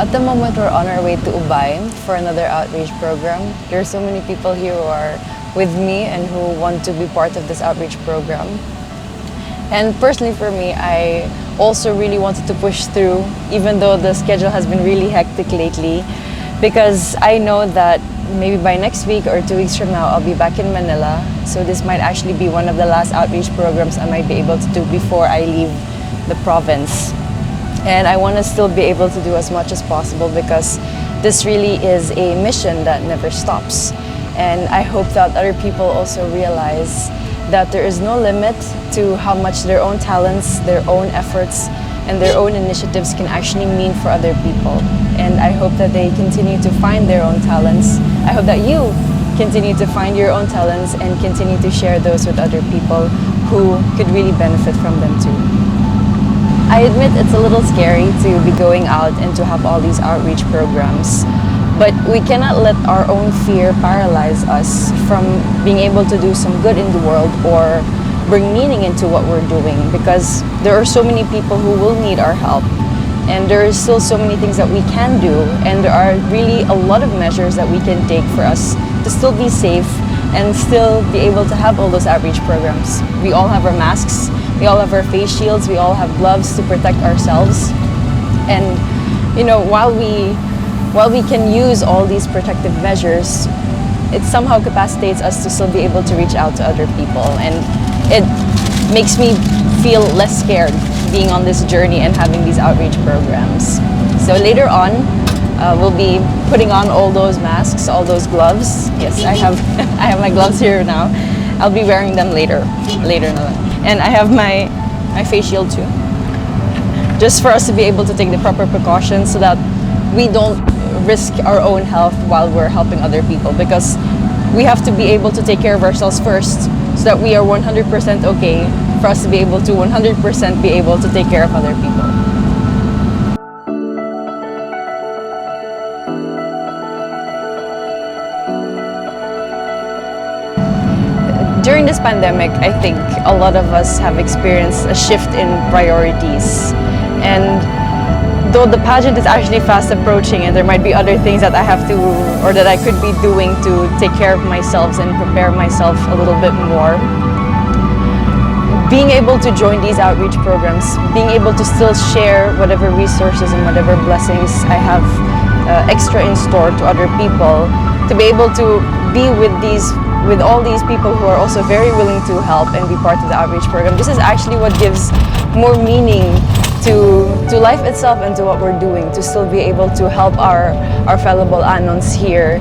At the moment, we're on our way to Ubay for another outreach program. There are so many people here who are with me and who want to be part of this outreach program. And personally for me, I also really wanted to push through, even though the schedule has been really hectic lately, because I know that maybe by next week or 2 weeks from now, I'll be back in Manila. So this might actually be one of the last outreach programs I might be able to do before I leave the province. And I want to still be able to do as much as possible because this really is a mission that never stops. And I hope that other people also realize that there is no limit to how much their own talents, their own efforts, and their own initiatives can actually mean for other people. And I hope that they continue to find their own talents. I hope that you continue to find your own talents and continue to share those with other people who could really benefit from them too. I admit it's a little scary to be going out and to have all these outreach programs, but we cannot let our own fear paralyze us from being able to do some good in the world or bring meaning into what we're doing, because there are so many people who will need our help, and there is still so many things that we can do, and there are really a lot of measures that we can take for us to still be safe and still be able to have all those outreach programs. We all have our masks, we all have our face shields, we all have gloves to protect ourselves. And while we can use all these protective measures, it somehow capacitates us to still be able to reach out to other people. And it makes me feel less scared being on this journey and having these outreach programs. So later on, we'll be putting on all those masks, all those gloves. Yes, I have my gloves here now. I'll be wearing them later, later na lang. And I have my face shield too, just for us to be able to take the proper precautions so that we don't risk our own health while we're helping other people, because we have to be able to take care of ourselves first so that we are 100% okay for us to be able to 100% be able to take care of other people. During this pandemic, I think a lot of us have experienced a shift in priorities. And though the pageant is actually fast approaching and there might be other things that I have to or that I could be doing to take care of myself and prepare myself a little bit more, being able to join these outreach programs, being able to still share whatever resources and whatever blessings I have extra in store to other people, to be able to be with all these people who are also very willing to help and be part of the outreach program. This is actually what gives more meaning to life itself and to what we're doing, to still be able to help our fellow Bolanons here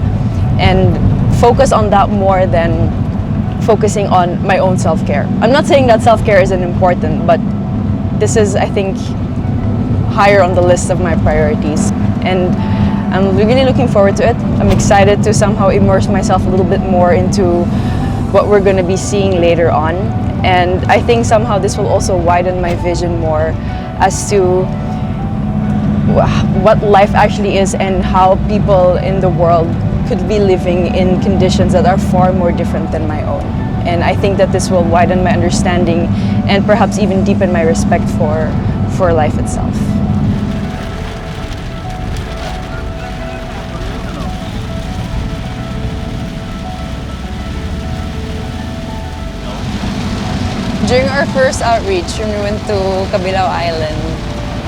and focus on that more than focusing on my own self-care. I'm not saying that self-care isn't important, but this is, I think, higher on the list of my priorities. And I'm really looking forward to it. I'm excited to somehow immerse myself a little bit more into what we're going to be seeing later on. And I think somehow this will also widen my vision more as to what life actually is and how people in the world could be living in conditions that are far more different than my own. And I think that this will widen my understanding and perhaps even deepen my respect for life itself. During our first outreach, when we went to Cabilao Island,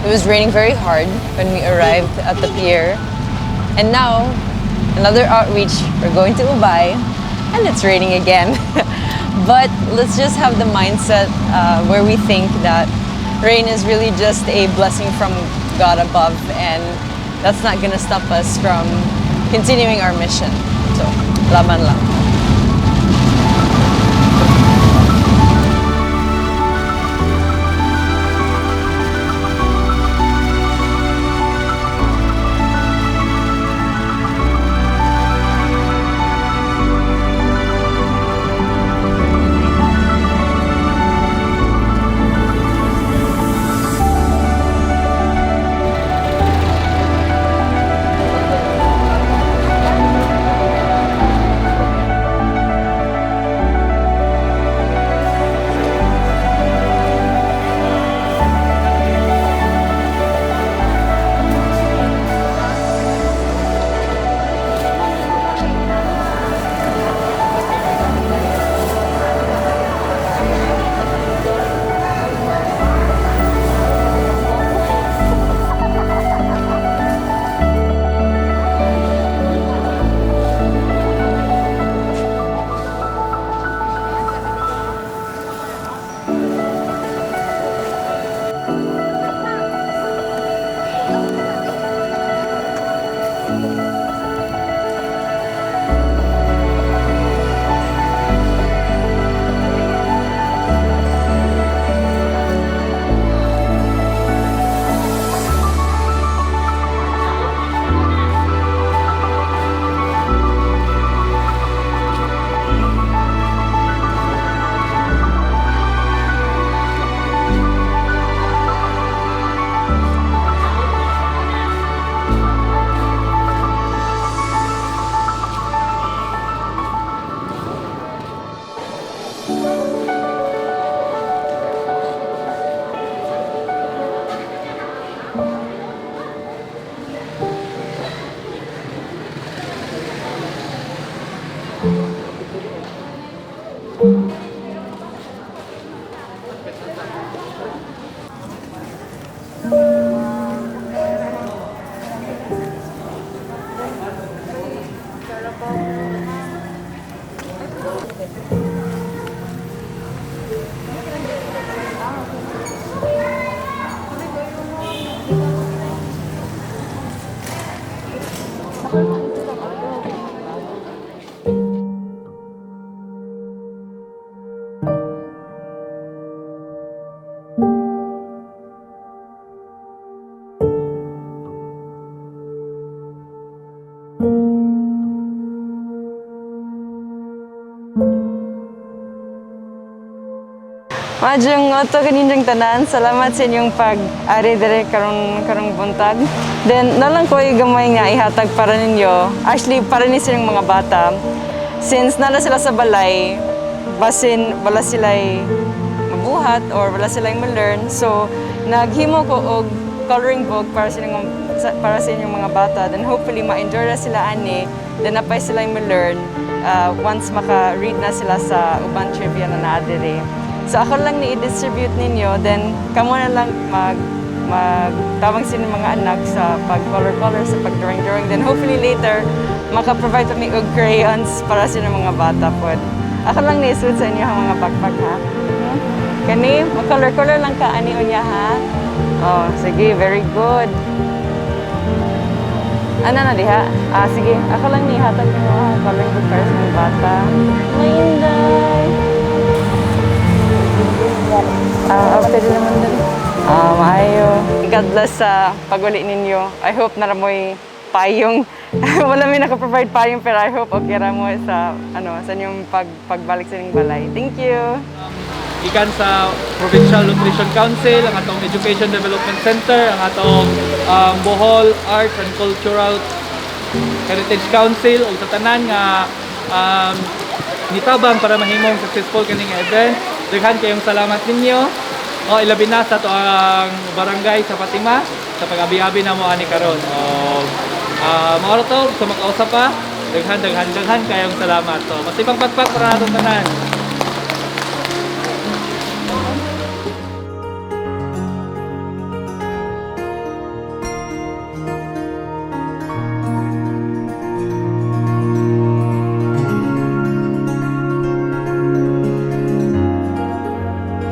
it was raining very hard when we arrived at the pier. And now, another outreach, we're going to Ubay, and it's raining again. But let's just have the mindset where we think that rain is really just a blessing from God above, and that's not going to stop us from continuing our mission. So, laban lang. Maayong udto kaninyong tanan. Salamat sa inyong pag-ari diri karong buntag. Then naa lang ko'y gamay nga ihatag para ninyo. Actually, para ni sa inyong mga bata. Since naa na sila sa balay, basin wala sila'y mabuhat or wala sila'y ma-learn. So, naghimo ko og coloring book para sa inyong mga bata. Then hopefully ma-enjoy ra sila ani. Then naa pay sila ma-learn once maka-read na sila sa uban trivia na naa diri. So ako lang ni i-distribute ninyo, then kamo na lang magtabang sa inyong mga anak sa pag-color-color, sa pag-drawing-drawing. Then hopefully later, maka-provide pa mi og crayons para sa inyong mga bata pod. Ako lang ni isud sa inyo ang mga backpack, ha. Kani, mag-color-color lang ka ani unya, ha. Oh, sige, very good. Ano na diha? Ah, sige. Ako lang ni hatag nimo, ha, coloring book para sa mga bata. Mainday. Ah, oh, pwede naman din. Ah, maayo. God bless sa pag-uli ninyo. I hope naa ra mo'y payong. Wala may naka-provide payong, pero I hope okay ra mo sa ano sa inyong pagbalik sa inyong balay. Thank you. Gikan sa Provincial Nutrition Council, ang atong Education Development Center, ang atong Bohol Arts and Cultural Heritage Council ug sa tanan nga nitabang para mahimong successful kining event. Daghan kayong salamat ninyo. O ilabi na sa atoang barangay sa Fatima sa pag-abi-abi namo ani karon. O mao ra to sa makausap pa. Daghan, daghan, daghan kayong salamat. So, masipang pagpak para atong tanan.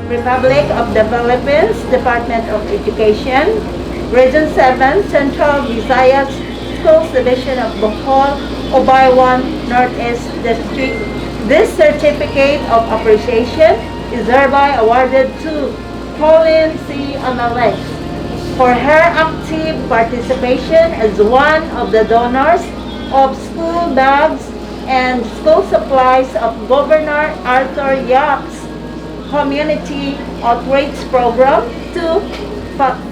Republic of the Philippines, Department of Education, Region 7, Central Visayas Schools Division of Bohol, Ubay 1, Northeast District. This certificate of appreciation is hereby awarded to Pauline C. Amalex for her active participation as one of the donors of school bags and school supplies of Governor Arthur Yap's Community Outreach Program to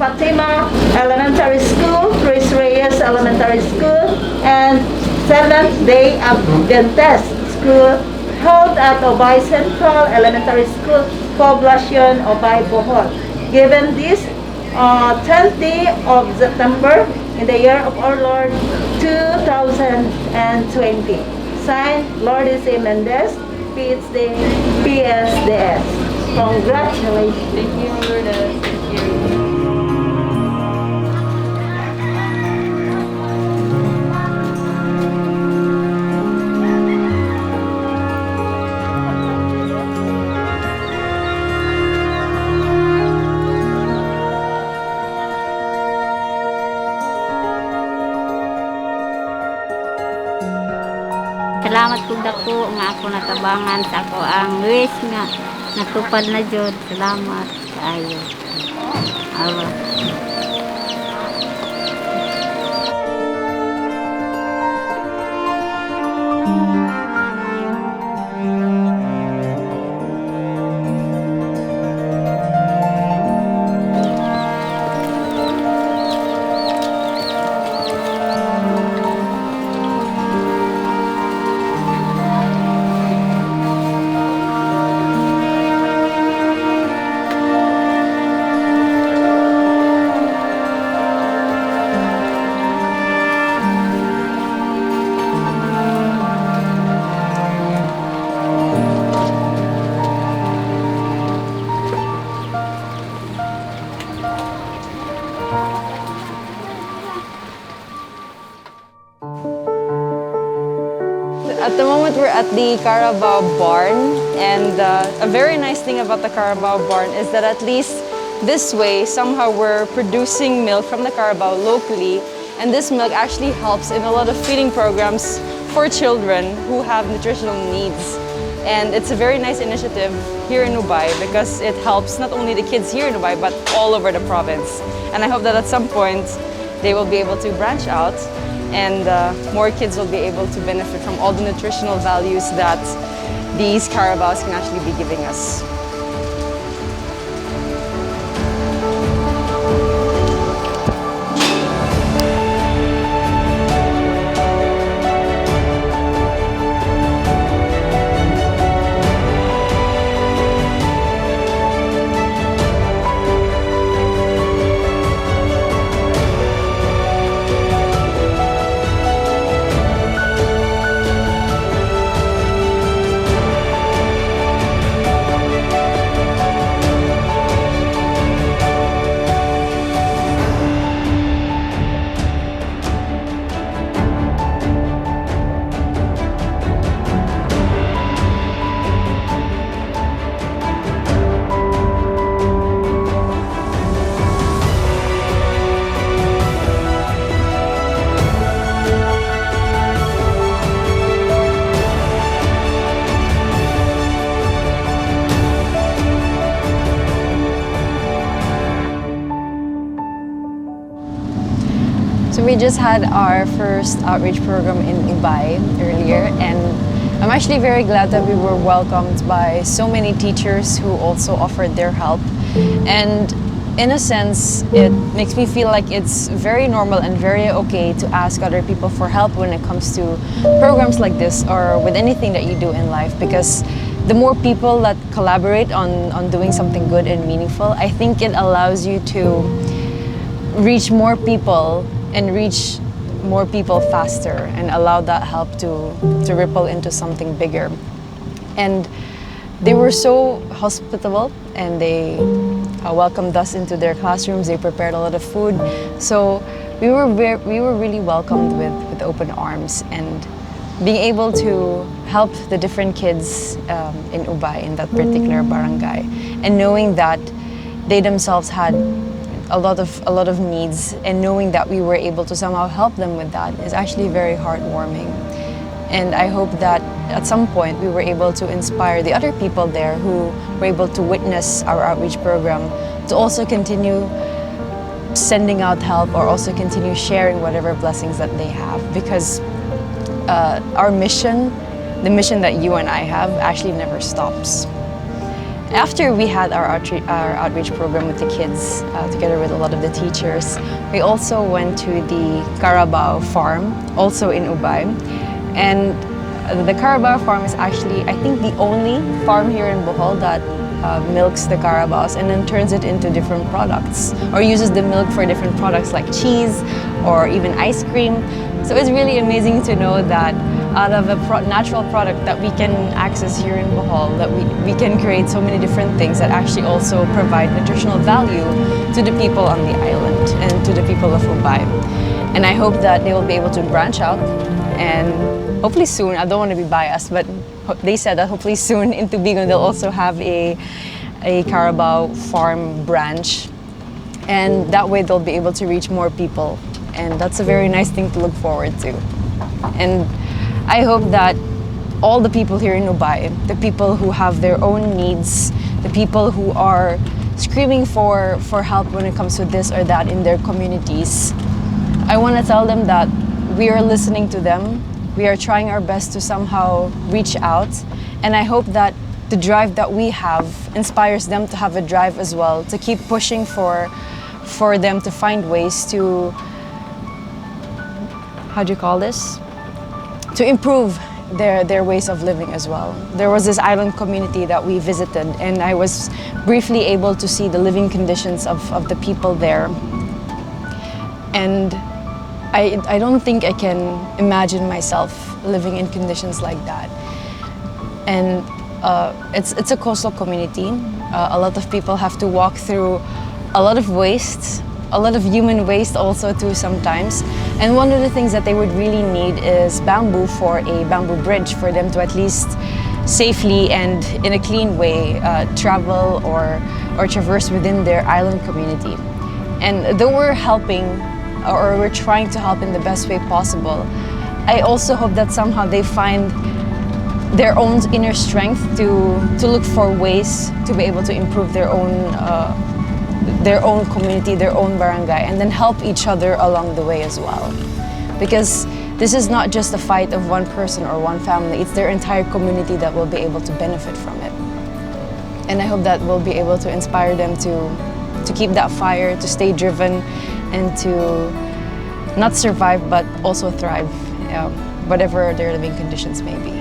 Fatima Elementary School, Chris Reyes Elementary School, and Seventh Day Adventist School held at Ubay Central Elementary School, Poblacion, Ubay, Bohol. Given this 10th day of September in the year of our Lord 2020. Signed, Lourdes A. Mendez, PhD, PSDS. Congratulations. Thank you, Lourdes. Thank you. Salamat kog dako nga ako natabangan sa ako ang wish nga natupad na jud. Salamat kaayo. Awa. At the moment, we're at the Carabao Barn, and a very nice thing about the Carabao Barn is that at least this way, somehow we're producing milk from the Carabao locally, and this milk actually helps in a lot of feeding programs for children who have nutritional needs. And it's a very nice initiative here in Ubay because it helps not only the kids here in Ubay, but all over the province. And I hope that at some point they will be able to branch out and more kids will be able to benefit from all the nutritional values that these carabaos can actually be giving us. just had our first outreach program in Ubay earlier, and I'm actually very glad that we were welcomed by so many teachers who also offered their help. And in a sense, it makes me feel like it's very normal and very okay to ask other people for help when it comes to programs like this or with anything that you do in life, because the more people that collaborate on doing something good and meaningful, I think it allows you to reach more people and reach more people faster and allow that help to ripple into something bigger. And they were so hospitable and they welcomed us into their classrooms. They prepared a lot of food. So we were really welcomed with open arms, and being able to help the different kids in Ubay, in that particular barangay, and knowing that they themselves had a lot of needs, and knowing that we were able to somehow help them with that is actually very heartwarming. And I hope that at some point we were able to inspire the other people there who were able to witness our outreach program to also continue sending out help or also continue sharing whatever blessings that they have, because our mission, the mission that you and I have, actually never stops. After we had our outreach program with the kids, together with a lot of the teachers, we also went to the Carabao farm, also in Ubay. And the Carabao farm is actually, I think, the only farm here in Bohol that milks the carabaos and then turns it into different products or uses the milk for different products like cheese or even ice cream. So it's really amazing to know that out of a natural product that we can access here in Bohol, that we can create so many different things that actually also provide nutritional value to the people on the island and to the people of Ubay. And I hope that they will be able to branch out and hopefully soon, I don't want to be biased, but they said that hopefully soon in Tubigon they'll also have a Carabao farm branch. And that way they'll be able to reach more people. And that's a very nice thing to look forward to. And I hope that all the people here in Ubay, the people who have their own needs, the people who are screaming for help when it comes to this or that in their communities, I want to tell them that we are listening to them. We are trying our best to somehow reach out. And I hope that the drive that we have inspires them to have a drive as well, to keep pushing for them to find ways to, how do you call this? To improve their ways of living as well. There was this island community that we visited, and I was briefly able to see the living conditions of the people there. And I don't think I can imagine myself living in conditions like that. And it's a coastal community. A lot of people have to walk through a lot of waste, a lot of human waste also too sometimes. And one of the things that they would really need is bamboo for a bamboo bridge for them to at least safely and in a clean way travel or traverse within their island community. And though we're helping or we're trying to help in the best way possible, I also hope that somehow they find their own inner strength to look for ways to be able to improve their own community, their own barangay, and then help each other along the way as well. Because this is not just a fight of one person or one family, it's their entire community that will be able to benefit from it. And I hope that we'll be able to inspire them to keep that fire, to stay driven, and to not survive but also thrive, whatever their living conditions may be.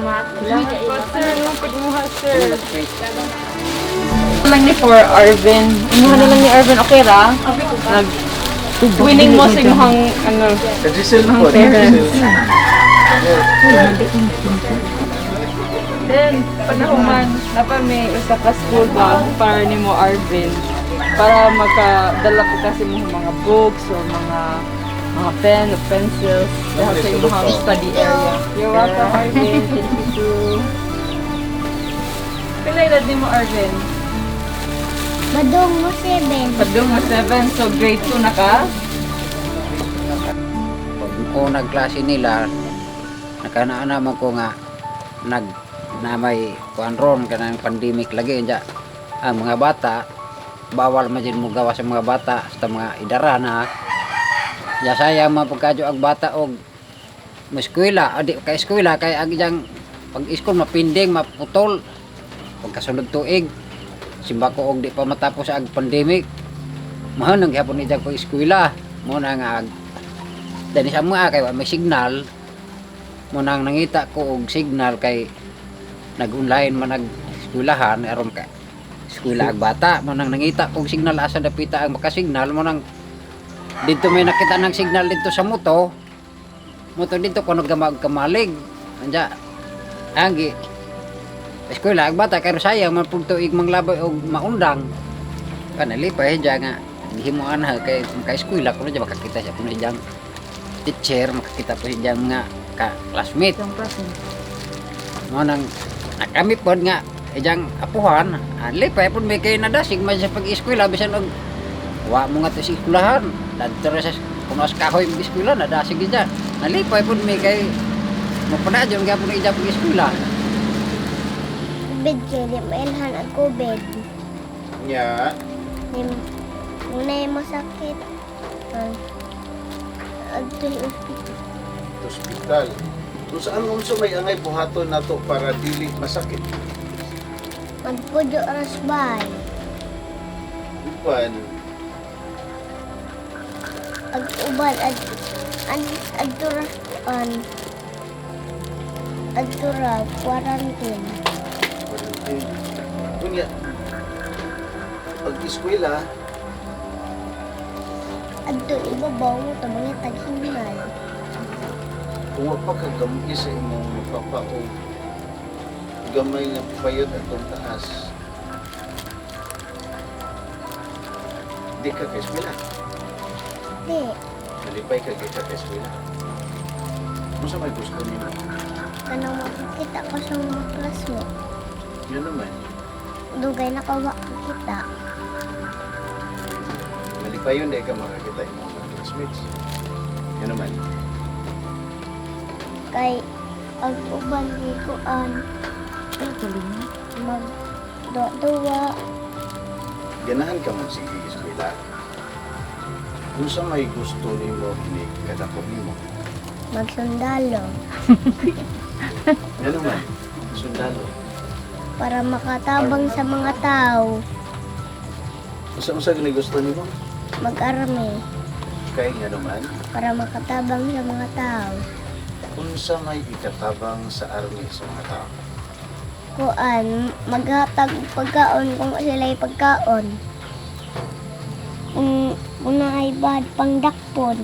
Salamat. Sir, sir. lang ni for Arvin. Imuha na lang ni Arvin, okay ra? Nag winning mo sa imuhang ano, Giselle po. parents. Then, panahuman, napa may usa ka school bag para nimo, Arvin, para makadala ko kasi mo mga books or mga pen or pencils dahil sa imong study area. You're welcome, Arvin. Thank you. Pila edad nimo, Arvin? Badong mo 7. Padung mo 7, so grade 2 na ka? Pag ko nagklase nila, nakanaan naman ko nga nag na may kuan ron kanang pandemic lagi nya ang mga bata, bawal man jud mo gawa sa mga bata sa mga idara na ya. Sayang man pagkadyo ang bata og eskwela, adi ka eskwela kay ang iyang pag school mapinding, maputol pagkasunod tuig. Simba ko og di pa matapos ang pandemic, mahal gihapon iyang pag eskwela mo na nga dani sa mga kay wa may signal mo. Nang nangita ko og signal kay nag-online man nag eskwelahan aron ka eskwela ang bata mo. Nang nangita ko og signal asa dapita ang makasignal mo, nang dito may nakita ng signal dito sa moto moto dito ko naggamag kamalig anja anggi eskwela ang bata. Kay sayang man pug tuig manglabay og maundang kanalipay dya nga gihimuan ha kay maka eskwela kuno dya, makakita siya kuno diyang teacher, makakita po siya nga ka classmate mo. Nang kami pod nga ijang apuhan, lipay pod may kay nadasig man sa pag-eskwela bisan og wa mo nga to sa eskwelahan dadto ra sa kuno sa kahoy mag eskwela, nadasig gid dyan. Nalipay pod may kay mapadayon gyapon ijang pag-eskwela. COVID kay di mailhan ang COVID. Nya. Di unay masakit. Ang adto ospital. Hospital. Kung saan unsa may angay buhaton nato para dili masakit? Magpuyo ras bay. Uban? Ag uban ad ad adto ra an adto ra quarantine. Quarantine. Kunya pag eskwela? Adto ibabaw mo ta mga taghingal. Kung wa pa ka gamay sa imong papa o gamay nga payod atong taas, di ka ka eskwela? Di. Nalipay ka di ka ka eskwela. Unsa may gusto nimo? Kanang makakita ko sa mga classmate. Yun naman? Dugay na ka wa kita. Malipayon di ka makakita imong mga classmates. Yun naman? Kay ag uban di ko an mag duwa. Ganahan ka man sige eskwela. Unsa may gusto nimo ini kadako nimo? Magsundalo. Yan naman, sundalo? Para makatabang sa mga tao. Unsa gani gusto nimo? Mag-army. Kay nga naman? Para makatabang sa mga tao. Unsa may ikatabang sa army sa mga tao? Kuan, maghatag og pagkaon kung sila'y pagkaon. Kung naay bad pangdakpon.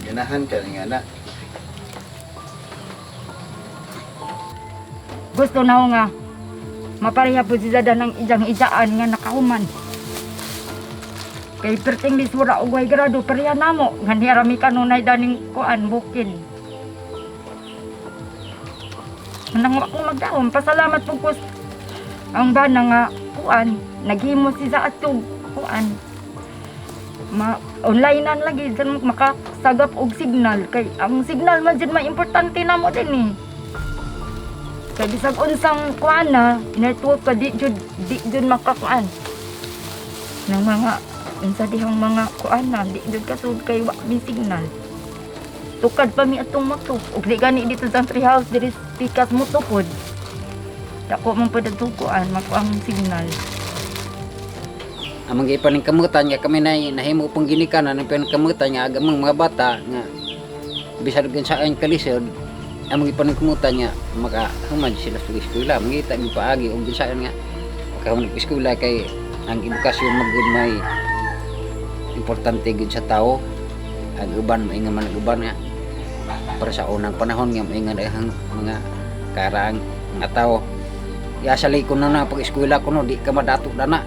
Ganahan ka ni nga na? Gusto na ko nga mapareha po sila ng ijang ijaan nga nakahuman. Kay perting lisura og way grado pareha namo nga nira mi kanunay daning kuan bukin. Nang ako magdaon, pasalamat po ko ang bana nga kuan naghimo si sa atog kuan ma online nan lagi dyan makasagap og signal kay ang signal man jud importante namo din eh. Kay bisag unsang kuan na network ka di jud makakuan ng mga unsa dihang mga kuan na di jud kasud kay wa mi signal. Tukad pa mi atong moto ug di gani dito sa tree house diri pikas moto pod. Dako man pud atong kuan makuang signal. Among gipaning kamutan nga kami na nahimo pong ginikanan ang pinakamutan nga agamang mga bata nga bisan og saan kalisod. Ang mga ipanagkumutan nga makahuman sila sa eskwela, mangita mi paagi og bisaon nga makahuman og eskwela kay ang edukasyon magud may importante gud sa tao. Ang uban mainga man ang uban nga para sa unang panahon nga mainga ang mga karaang mga tao. Yasali ko na na pag eskwela ko no di ka madato dana.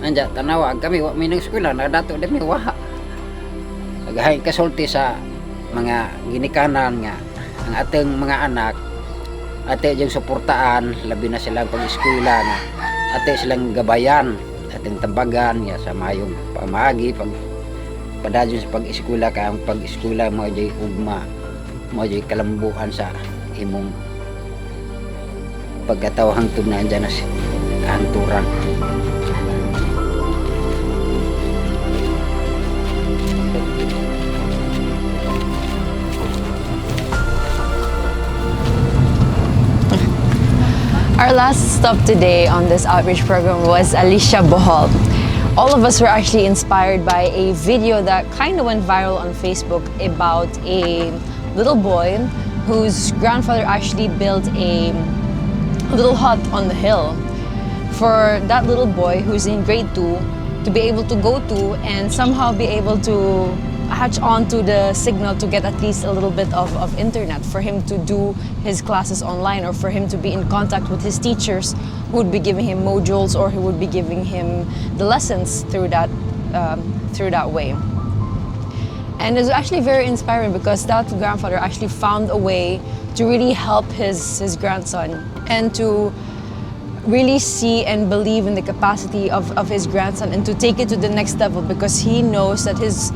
Anja tanawa ang kami wa mi nang eskwela nadato di mi wa. Agahay kasulti sa mga ginikanan nga ang ateng mga anak ate yung suportaan labi na silang pag-eskwela nga ate silang gabayan ateng tambagan nga sa mayong pamaagi pag padayon sa pag-eskwela ka ang pag-eskwela mo jay ugma mo jay kalambuan sa imong pagkatawo hangtod na andyan na si kahangturan. Our last stop today on this outreach program was Alicia, Bohol. All of us were actually inspired by a video that kind of went viral on Facebook about a little boy whose grandfather actually built a little hut on the hill for that little boy who's in grade 2 to be able to go to and somehow be able to hatch on to the signal to get at least a little bit of internet for him to do his classes online or for him to be in contact with his teachers who would be giving him modules or who would be giving him the lessons through that way. And it's actually very inspiring because that grandfather actually found a way to really help his grandson and to really see and believe in the capacity of his grandson and to take it to the next level because he knows that his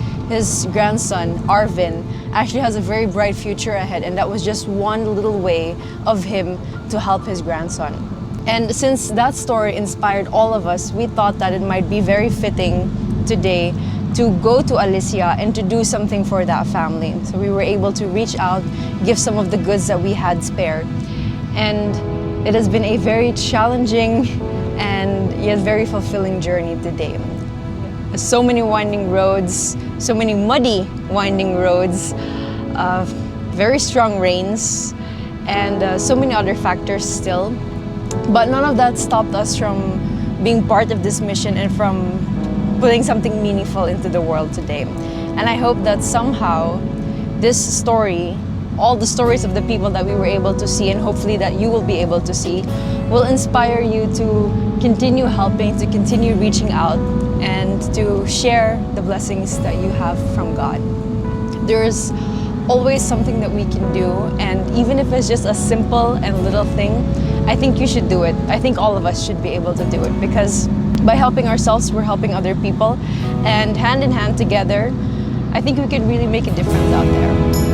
grandson, Arvin, actually has a very bright future ahead, and that was just one little way of him to help his grandson. And since that story inspired all of us, we thought that it might be very fitting today to go to Alicia and to do something for that family. So we were able to reach out, give some of the goods that we had spare. And it has been a very challenging and yet very fulfilling journey today. So many winding roads, so many muddy winding roads, very strong rains, and so many other factors still. But none of that stopped us from being part of this mission and from putting something meaningful into the world today. And I hope that somehow this story, all the stories of the people that we were able to see, and hopefully that you will be able to see, will inspire you to continue helping, to continue reaching out, and to share the blessings that you have from God. There's always something that we can do, and even if it's just a simple and little thing, I think you should do it. I think all of us should be able to do it because by helping ourselves, we're helping other people, and hand in hand together, I think we can really make a difference out there.